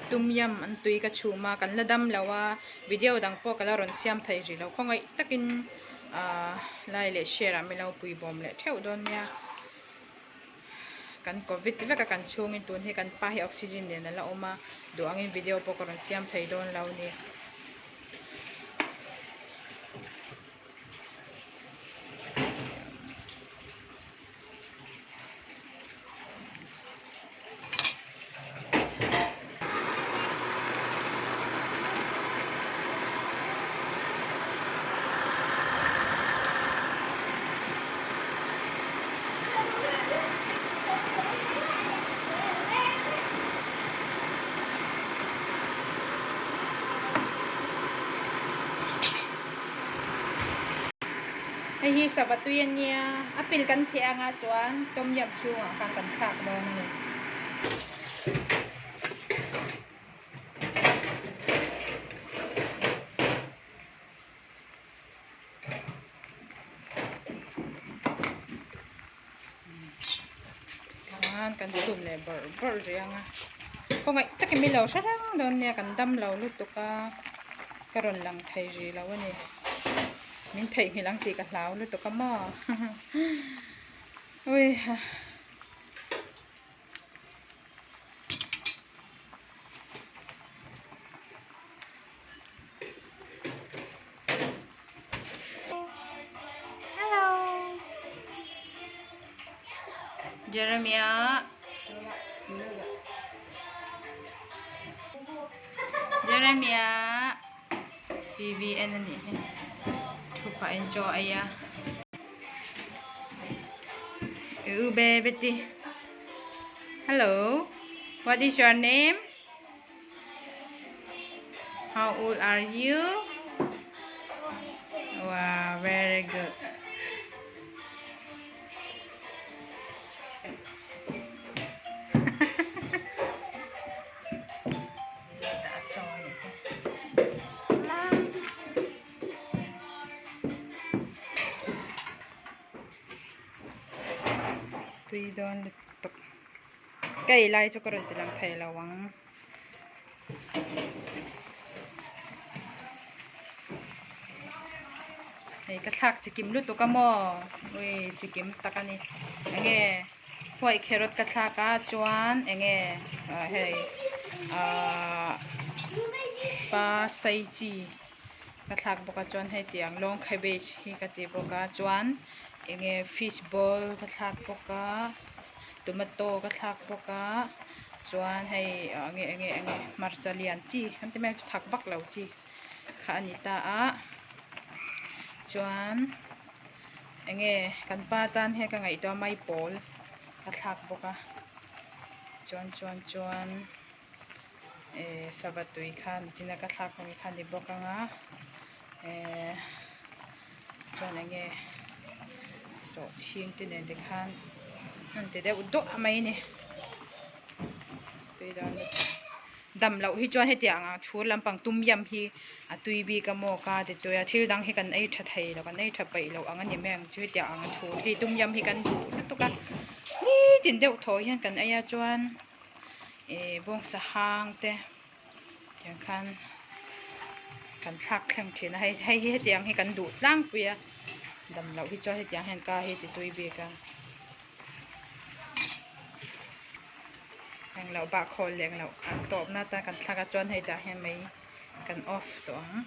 Tum yam an tui ka chhum a kan la dam lo a video dang pawh ka la rawn siam thei rih lo khawngaih takin ahh like leh share ah min lo pui bawm leh theuh dawn nia kan covid vek a kan chhungin tun hi kan pa hi oxygen nen a la awm a duh angin video pawh ka rawn siam thei dawn lo a ni. Hei hi sava tui a nia, a pil kan theh anga chuan tom yam chhungah khan kan thlak dawn a ni. Khan kan chhum leh bawrh bawrh rih ang a khawngaih takin min lo hre reng dawn nia kan dam lo lutuk a ka rawn lang thei rih lo a ni min theihnghilh ang tih ka hlau lutuk a maw ui ha. Hello. Jeremiah. Jeremiah. TV en a nih hi. Thu pah in chaw a ei a. U be Betty. Hello. What is your name? How old are you? Wow, very good. Tui dawn lutuk. Ka ei lai chu ka rawn ti lang thei lo ang. Hei ka thlak chikim lutuk a maw ui chikim tak a ni enge huai carrot ka thlak a chuan enge ah hei ahh pa sei chi ka thlak bawk a chuan hei tiang long cabbage hi ka ti bawk a chuan enge fish ball ka thlak bawk a. Tomato ka thlak bawk a chuan hei enge enge enge hmarcha lian chi kan ti mai ang chu thak vak lo chi kha a ni ta a chuan enge kan pa tan hian ka ngaihtuah a maipawl ka thlak bawk a chuan chuan chuan eh sava tui kha nichina ka thlak ang kha a ni bawk ang a eh chuan enge sawhchhing te nen te khan an ti deuh duah mai a ni tui dan dam loh hi chuan hetiang ang chhur lampang tum yam hi a tui bik a maw ka ti tui a thil dang hi kan ei tha thei lo kan ei tha peih loh ang a ni mai ang chu hetiang ang chhur chi tum yam hi kan duh lutuk a nitin deuh thaw hian kan ei a chuan ih bawngsa hang te. Tiang khan kan thlak thleng thin a hei hei hi hetiang hi kan duh tlangpui a dam loh hi chuan hetiang hian ka hi ti tui bik a engloh bah khawl leh engloh an tawp na atan kan thlak a chuan hei tah hian mei kan off tawh ang.